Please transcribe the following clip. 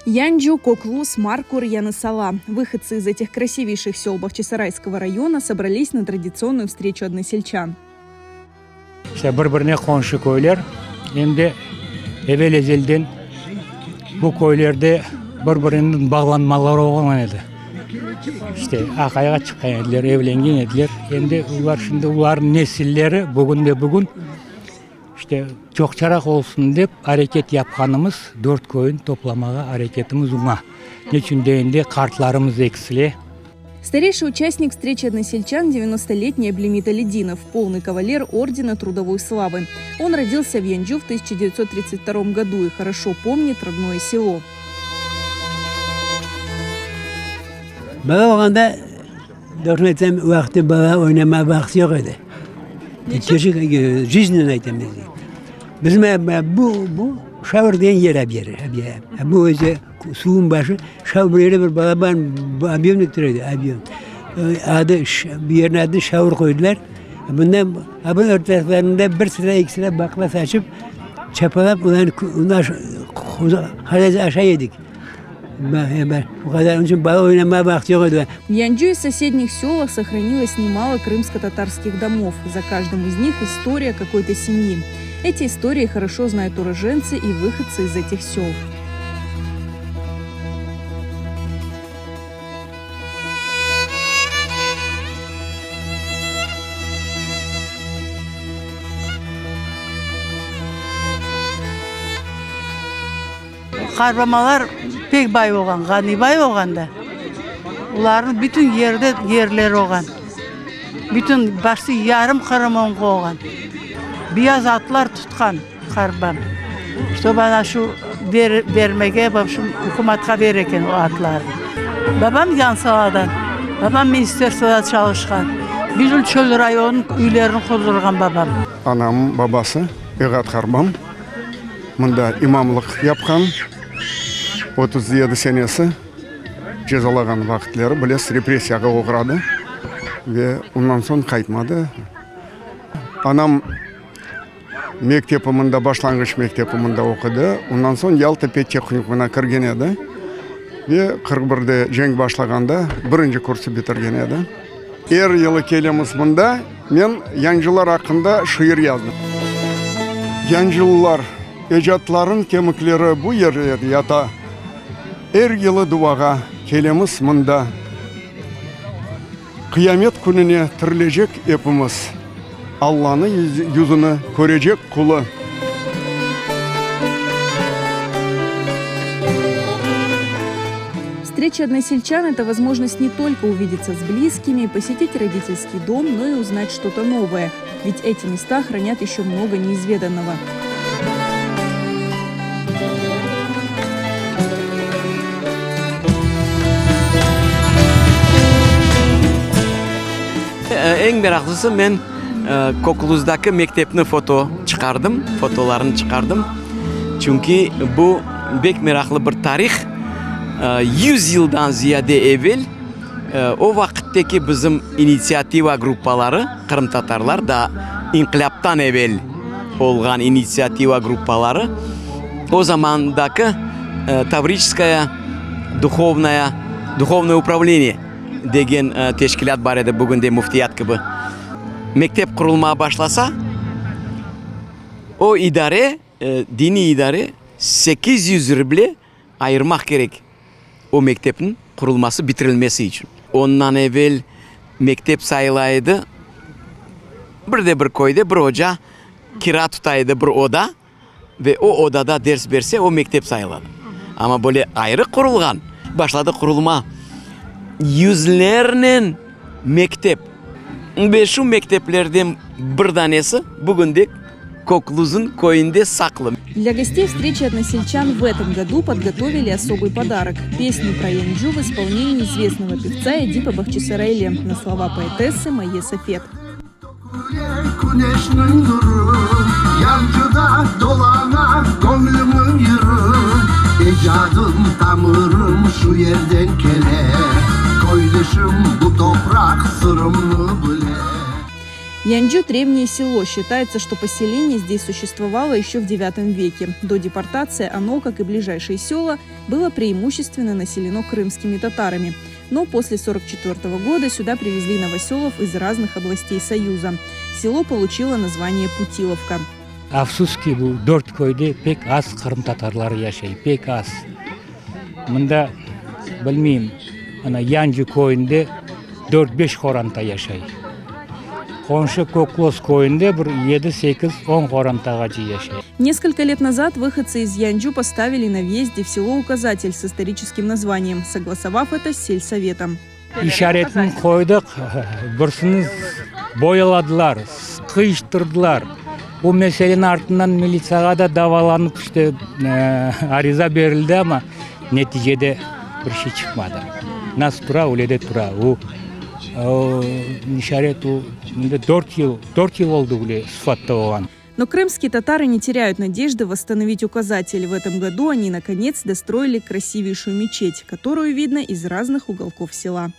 Yancu, Kokluz, Markur, Yanısala. Выходцы из этих красивейших сел Бахчисарайского района собрались на традиционную встречу односельчан. İşte bir-birine qonşu köyler, em de evel-ezelden bu köylerde bir-birinen bağlanmaları olğan edi. İşte aqayğa çıqqan ediler, evlengen ediler. Em de olar şimdi olarnıñ nesilleri bugünde-bugün işte çoqçaraq olsun dep areket yapqanımız, dört köyni toplamağa areketimiz oña. Neçün degende qartlarımız eksile. Старейший участник встречи односельчан – 90-летний Аблемит Алидинов, полный кавалер Ордена Трудовой Славы. Он родился в Янджу в 1932 году и хорошо помнит родное село. Bala olğanda, doğrusını aytsam, vaqtı bala oynama vaqtı yoq edi. Kerçek, жизненно aytam. Bizim bu, bu Şavr degen yer yeri. Bu özü suvun başı, Şavr bir yerde bir balaban obyemnik tur edi, obyem. Adı, bu yerniñ adını Şavr qoydılar. Bundan, bunıñ ortalarında bir sıra, eki sıra baqla saçıp, çapalap, olarnı aşay edik. Bu qadar, onıñ içün bala oynamağa vaqtı yoq edi. В Янджу и соседних селах сохранилось немало крымско-татарских домов. За каждым из них история какой-то семьи. Эти истории хорошо знают уроженцы и выходцы из этих сел. Qartbabalar pek bay olğan, ğaniy bay olğan da. Olarnıñ bütün yerde yerleri olğan. Bütün başta yarım Qırım onıñ olğan. Beyaz atlar tutqan qartbam. Ştob ana şu bermege, v obşem, ükümatqa bere eken o atlarnı. Babam Yansaladan. Babam ministerstvoda çalışqan. Bütün çöl rayonınıñ üylerini qurdurğan babam. Anam babası Eğat qarbam mında imamlıq yapqan, 37 senesi cezalağan vaqıtları, bilesiz, repressiyağa oğradı ve ondan soñ qaytmadı. Anam mektepi mında, başlanğıç mektepi mında oqudı, ondan soñ Yalta pedtehnikumına kirgen edi ve 41-de cenk başlağanda birinci kursı bitirgen edi. Er yılı kelemiz mında, men yancılar aqqında şiir yazdım. Yancılılar, ecatların kemikleri bu yerde yata. Er yılı duağa kelemiz mında. Qıyamet kününe tirilecek epimiz, Allanı yüzüni körecek qulı. Встреча односельчан – это возможность не только увидеться с близкими, посетить родительский дом, но и узнать что-то новое. Ведь эти места хранят еще много неизведанного. Eñ meraqlısı, men Kokluzdaki mektepni foto çıqardım, fotolarını çıqardım. Çünki bu bek meraqlı bir tarih. 100 yıldan ziyade evel o vaqıttaki bizim initsiativa gruppaları, qırımtatarlar, daa inqilâptan evel olğan initsiativa gruppaları, o zamandaki Tavriçeskaya duhovnaya, duhovnoye upravleniye degen teşkilât bar edi, bugün de müftiyat kibi. Mektep qurulmağa başlasa, o idare, diniy idare 800 ruble ayırmaq kerek o mektepniñ qurulması, bitirilmesi içün. Ondan evel mektep sayıla edi, bir de bir köyde bir oca kira tuta edi bir oda ve o odada ders berse, o mektep sayıladı. Amma böyle ayrı qurulğan, başladı qurulma yüzlernen mektep. Ve şu mekteplerden bir danesi bugün de Kokluzun köyünde saqlı. Для гостей встречи односельчан в этом году подготовили особый подарок – песню про Янджу в исполнении известного певца Эдипа Бахчисарайли на слова поэтессы Майе Сафет. Küneşniñ nuru, Yancıda dolana göñlümniñ yırı. Ecadım, tamırım şu yerden kele, Köydeşim bu topraq sırımnı bile. Янджу – древнее село. Считается, что поселение здесь существовало еще в IX веке. До депортации оно, как и ближайшие села, было преимущественно населено крымскими татарами. Но после 1944 года сюда привезли новоселов из разных областей Союза. Село получило название Путиловка. Afsus ki, bu dört köyde pek az qırımtatarları yaşay, pek az. Mında, bilmeyim, ana Yancı köyünde dört-beş qoranta yaşay. Qomşu Köklos köyünde bir yedi, sekiz, on qorantağace yaşay. Несколько лет назад выходцы из Янджу поставили на въезде в село указатель с историческим названием, согласовав это с сельсоветом. İşaretini qoydıq, birisini boyaladılar, qıyıştırdılar. Bu meseleniñ artından militsiyağa da davalanıp, işte, ariza berildi, amma neticede bir şey çıqmadı. Nasıl tura, öyle de tura. O, işaret o, dört yıl, 4 yıl oldı öyle sıfatta olğan. Но крымские татары не теряют надежды восстановить указатель. В этом году они, наконец, достроили красивейшую мечеть, которую видно из разных уголков села.